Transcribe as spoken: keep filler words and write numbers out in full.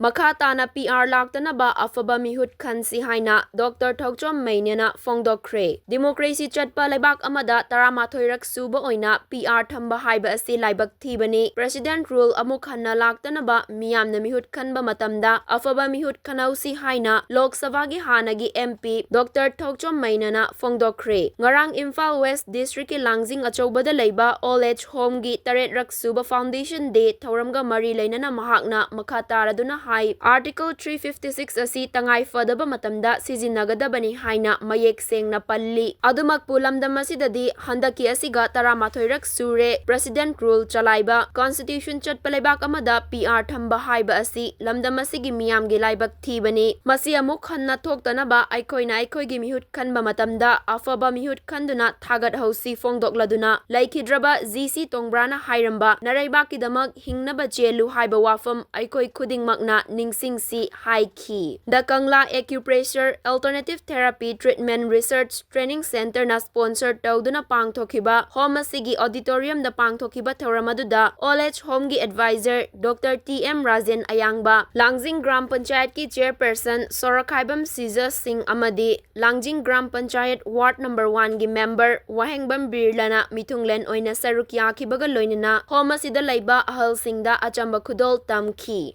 ꯃꯈꯥ ꯇꯥꯅ P R ꯂꯥꯛꯇꯅꯕ ꯑꯐꯕ ꯃꯤꯍꯨꯠ ꯈꯟꯁꯤ ꯍꯥꯏꯅ ꯗꯣꯛꯇꯔ ꯊꯣꯛꯆꯣꯝ ꯃꯩꯅꯦꯅ ꯐꯣꯡꯗꯣꯛꯈ꯭ꯔꯦ꯫ ꯗꯤꯃꯣꯀ꯭ꯔꯦꯁꯤ ꯆꯠꯄ ꯂꯩꯕꯥꯛ ꯑꯃꯗ ꯇꯔꯥꯃꯥꯊꯣꯏꯔꯛ ꯁꯨꯕ ꯑꯣꯏꯅ ꯄꯤ ꯑꯥꯔ ꯊꯝꯕ ꯍꯥꯏꯕ ꯑꯁꯤ ꯂꯥꯏꯕꯛ ꯊꯤꯕꯅꯤ꯫ President rule ꯑꯃꯨꯛ ꯍꯟꯅ ꯂꯥꯛꯇꯅꯕ ꯃꯤꯌꯥꯝꯅ ꯃꯤꯍꯨꯠ ꯈꯟꯕ ꯃꯇꯝꯗ ꯑꯐꯕ ꯃꯤꯍꯨꯠ ꯈꯟꯍꯧꯁꯤ ꯍꯥꯏꯅ ꯂꯣꯛ ꯁꯚꯥꯒꯤ ꯍꯥꯟꯅꯒꯤ M P ꯗꯣꯛꯇꯔ ꯊꯣꯛꯆꯣꯝ ꯃꯩꯅꯅ ꯐꯣꯡꯗꯣꯛꯈ꯭ꯔꯦ꯫ ꯉꯔꯥꯡ ꯏꯝꯐꯥꯜ West District ꯀꯤ ꯂꯥꯡꯖꯤꯡ ꯑꯆꯧꯕꯗ ꯂꯩꯕ Old Age Home ꯒꯤ ꯇꯔꯦꯠꯔꯛ ꯁꯨꯕ Foundation Day ꯊꯧꯔꯝꯒ ꯃꯔꯤ ꯂꯩꯅꯅ ꯃꯍꯥꯛꯅ ꯃꯈꯥ ꯇꯥꯔꯗꯨꯅ ꯍꯥꯏ, Article three fifty six ꯑꯁꯤ ꯇꯉꯥꯏ ꯐꯗꯕ ꯃꯇꯝꯗ ꯁꯤꯖꯤꯟꯅꯒꯗꯕꯅꯤ ꯍꯥꯏꯅ ꯃꯌꯦꯛ ꯁꯦꯡꯅ ꯄꯜꯂꯤ꯫ ꯑꯗꯨꯃꯛꯄꯨ ꯂꯝꯗꯝ ꯑꯁꯤꯗꯗꯤ ꯍꯟꯗꯛꯀꯤ ꯑꯁꯤꯒ ꯇꯔꯥꯃꯥꯊꯣꯏꯔꯛ ꯁꯨꯔꯦ꯫ President rule ꯆꯂꯥꯏꯕ, constitution ꯆꯠꯄ ꯂꯩꯕꯥꯛ ꯑꯃꯗ P R ꯊꯝꯕ ꯍꯥꯏꯕ ꯑꯁꯤ ꯂꯝꯗꯝ ꯑꯁꯤꯒꯤ ꯃꯤꯌꯥꯝꯒꯤ ꯂꯥꯏꯕꯛ ꯊꯤꯕꯅꯤ꯫ ꯃꯁꯤ ꯑꯃꯨꯛ ꯍꯟꯅ ꯊꯣꯛꯇꯅꯕ ꯑꯩꯈꯣꯏꯅ ꯑꯩꯈꯣꯏꯒꯤ ꯃꯤꯍꯨꯠ ꯈꯟꯕ ꯃꯇꯝꯗ ꯑꯐꯕ ꯃꯤꯍꯨꯠ ꯈꯟꯗꯨꯅ ꯊꯥꯒꯠꯍꯧꯁꯤ ꯐꯣꯡꯗꯣꯛꯂꯗꯨꯅ ꯂꯩꯈꯤꯗ꯭ꯔꯕ G C ꯇꯣꯡꯕ꯭ꯔꯥꯅ ꯍꯥꯏꯔꯝꯕ "ꯅꯔꯩꯕꯥꯛꯀꯤꯗꯃꯛ ꯍꯤꯡꯅꯕ ꯆꯦꯜꯂꯨ" ꯍꯥꯏꯕ ꯋꯥꯐꯝ ꯑꯩꯈꯣꯏ ꯈꯨꯗꯤꯡꯃꯛꯅ ꯅꯤꯡꯁꯤꯡꯁꯤ ꯍꯥꯏꯈꯤ꯫ The Kangla Acupressure Alternative Therapy Treatment Research Training Centre ꯅ sponsor ꯇꯧꯗꯨꯅ ꯄꯥꯡꯊꯣꯛꯈꯤꯕ ꯍꯣꯝ ꯑꯁꯤꯒꯤ auditorium ꯗ ꯄꯥꯡꯊꯣꯛꯈꯤꯕ ꯊꯧꯔꯝ ꯑꯗꯨꯗ Old Age Home ꯒꯤ advisor doctor T M Rajen ꯑꯌꯥꯡꯕ, ꯂꯥꯡꯖꯤꯡ ꯒ꯭ꯔꯥꯝ ꯄꯟꯆꯥꯌꯠꯀꯤ chairperson ꯁꯣꯔꯣꯛꯈꯥꯏꯕꯝ ꯁꯤꯖ ꯁꯤꯡ ꯑꯃꯗꯤ Langjing gram panchayat ward number one ꯒꯤ member ꯋꯥꯍꯦꯡꯕꯝ ꯕꯤꯔꯂꯥꯅ ꯃꯤꯊꯨꯡꯂꯦꯟ ꯑꯣꯏꯅ ꯁꯔꯨꯛ ꯌꯥꯈꯤꯕꯒ ꯂꯣꯏꯅꯅ ꯍꯣꯝ ꯑꯁꯤꯗ ꯂꯩꯕ ꯑꯍꯜꯁꯤꯡꯗ ꯑꯆꯝꯕ ꯈꯨꯗꯣꯜ ꯇꯝꯈꯤ꯫